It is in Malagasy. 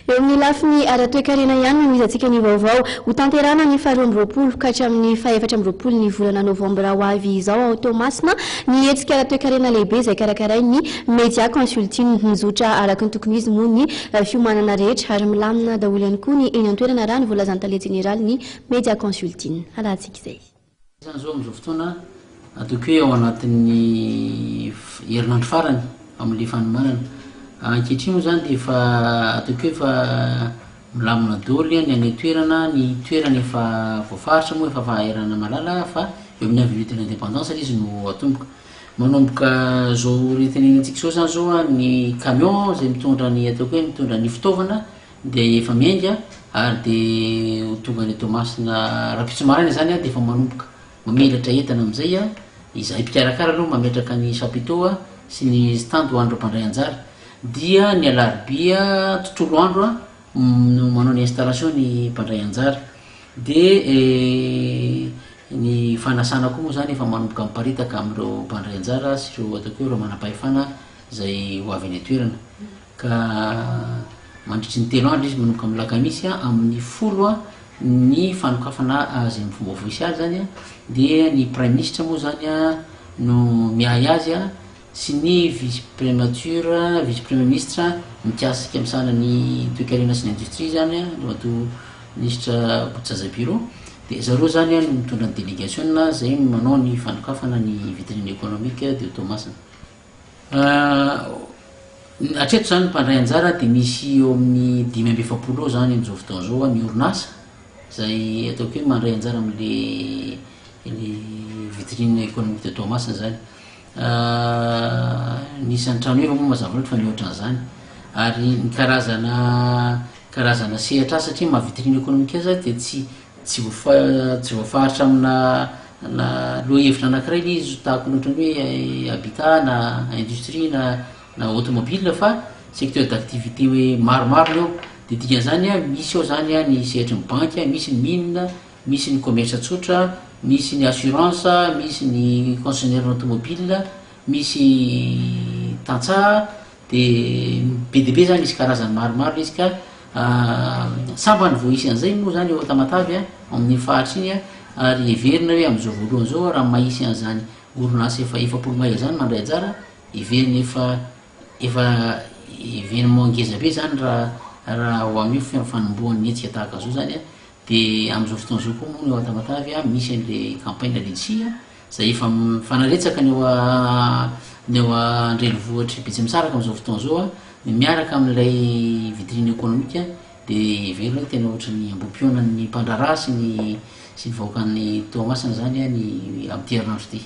Eo amin'ny lafiny ara-toekarena ihany no hanohizantsika ny vaovao. Hotanterahina ny faha 22 ka hatramin'ny faha 24 ny volana novambra ho avy izao ao Toamasina ny hetsika ara-toekarena lehibe izay karakarain'ny Media Consulting. Mizotra araka ny tokony ho izy moa ny fiomanana rehetra ary milamina daholo ihany koa ny eny an-toerana raha ny voalazan'ny tale jeneralin'ny Media Consulting. Harahantsika izay. Izany izao amin'izao fotoana ataoko hoe ao anatin'ny herinandro farany amin'ilay fanomanana. Ankehitriny moa izany dia efa ataoko hoe efa milamina daholo ny any an-toerana, ny toerana efa voafaritra moa efa fahairana malala fa eo amin'ny avenue de l'indépendance ilay izy no atomboka. Manomboka izao retenenantsika izao izany izao ny camion izay mitondra ny ataoko hoe mitondra ny fitaovana dia efa miainga ary dia ho tonga any Toamasina rahampitso maraina izany dia efa manomboka mamelatra entana amin'izay izahay mpikarakara aloha mametraka ny chapiteau sy ny stand ho an'ireo mpandray anjara dia ny alarobia tontolo andro no manao ny installation ny mpandray anjara dia ny fanasana koa moa izany efa manomboka miparitaka amin'ireo mpandray anjara sy ireo ataoko hoe ireo manam-pahefana izay ho avy any an-toerana Ka mandritry ny 3 andro izy manomboka amin'ny lakamisy amin'ny 10 ny fanokafana azy amin'ny fomba ofisialy zany dia ny praiminisitra moa zany no miahy azy sy ny vice primature vice premier ministre mikasika misahana ny toekarena sy ny industrie zany Andriamatoa minisitra Botozaza Pierrot dia zareo zany no mitondra ny délégation zay manao ny fanokafana ny vitrine économique de Toamasina. Hatreto izany ny mpandray anjara dia misy eo amin'ny 45 eo izany amin'izao fotoana izao ny orinasa izay ataoko hoe mandray anjara amin'le le vitrine économique de Toamasina izany. Ny isan'ny trano heva moa mazava loatra fa mihoatra an'izany ary ny karazana karazana sehatr'asa satria maha vitrine économique azy dia tsy Tsy voafa- tsy voafaritra amina na lohahevitra anankiray ilay izy tahaka ny ohatran'ny hoe habitat na industrie na na automobile fa secteur d'activité hoe maromaro ny ao. De dikan'izany a, misy ao zany a ny sehatry ny banky, misy ny mine, misy ny commerce tsotra, misy ny assurance, misy ny concessionnaire automobile, misy tantsaha, De be dia be zany misy karazany maromaro le izy ka sambany vao hisy an'izay moa zany eo Tamatave a, amin'iny faritra iny a, ary heverina hoe amin'izao voalohany izao raha mahisy an'izany orinasa efa 40 mahery zany mandray anjara, heverina efa efa événement ngeza be zany raha raha ho amin'io fanombohan'ny hetsika tahaka an'izao zany a, de amin'izao fotoana izao koa moa ny ao Tamatave a misy an'le campagne letchis a, Izay efa mifanaretsaka ny eo ny eo an-drenivohitr'i Betsimisaraka amin'izao fotoana izao ny miaraka amin'ilay vitrine économique dia heverina hoe tena ohatry ny ambohipihaonan'ny mpandraharaha sy ny sy ny vahoakan'i Toamasina izany ny amin'ity herinandro ity.